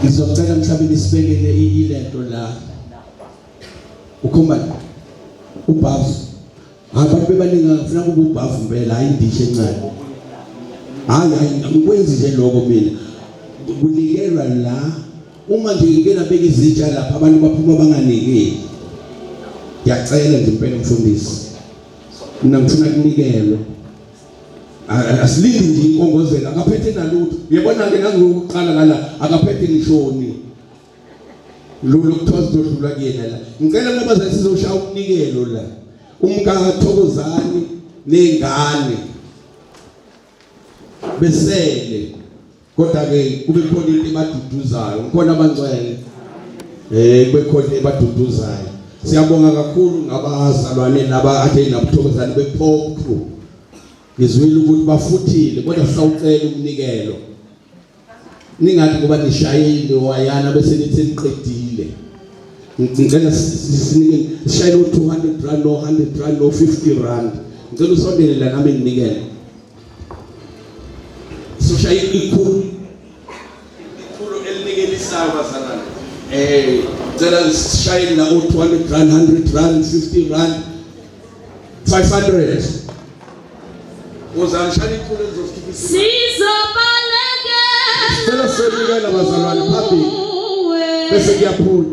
Ngizocela mhlawumbe nisibekele ilento la ukhomba ubhavu. Abantu bebaningi ngifuna kuba ubhavu impela, hayi indishi encane. Hayi hayi, angikwenzi nje lokho mina. Kunikelwa la uma nje ngike nabeka izitsha lapha abantu baphuma banganikeli. Ngiyacela nje impela mfundisi, mina ngifuna kunikelwe. Asilindi nje inkongozelo, akaphethe nalutho. Uyabona ke nangokuqala ngala akaphethe ngishoni lo lokuthiwa sizodlula kuyena la. Ngicela nabazali sizoshaya umnikelo la, umkathokozani nengane besele, kodwa ke kube khona into ebaduduzayo. Ngikhona abangcwele, kube khona into ebaduduzayo. Siyabonga kakhulu ngabazalwane laba ade nabuthokozani be-Pop Crew. Ngizwile ukuthi bafuthile, kodwa sisawucela umnikelo. Ningathi ngoba nishayile wayana bese nithi niqedile. Ngicela sinike sishayele u-200 rand no 100 rand no 50 rand. Ngicela usondele la nami nginikele. Soshaya ikhulu ikhulu elinikelisayo bazalwane. Ngicela sishayele la u-200 rand, 100 rand, 50 rand, 500. Uzanishaya ikhulu elizosikhiphisa. Sizobalekela. Sicela sinikele bazalwane phambili. Bese kuyaphula.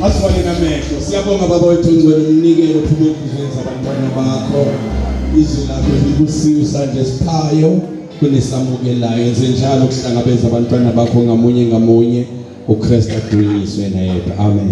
Asivale namehlo. Siyabonga baba wethu ngcwele umnikelo uphuma enhliziyweni zabantwana bakho. Izwi lakho libusiwe isandla esiphayo kunesamukelayo. Enze njalo ukuhlangabeza abantwana bakho ngamunye ngamunye. uKristu adunyiswe nayedwa. Amen.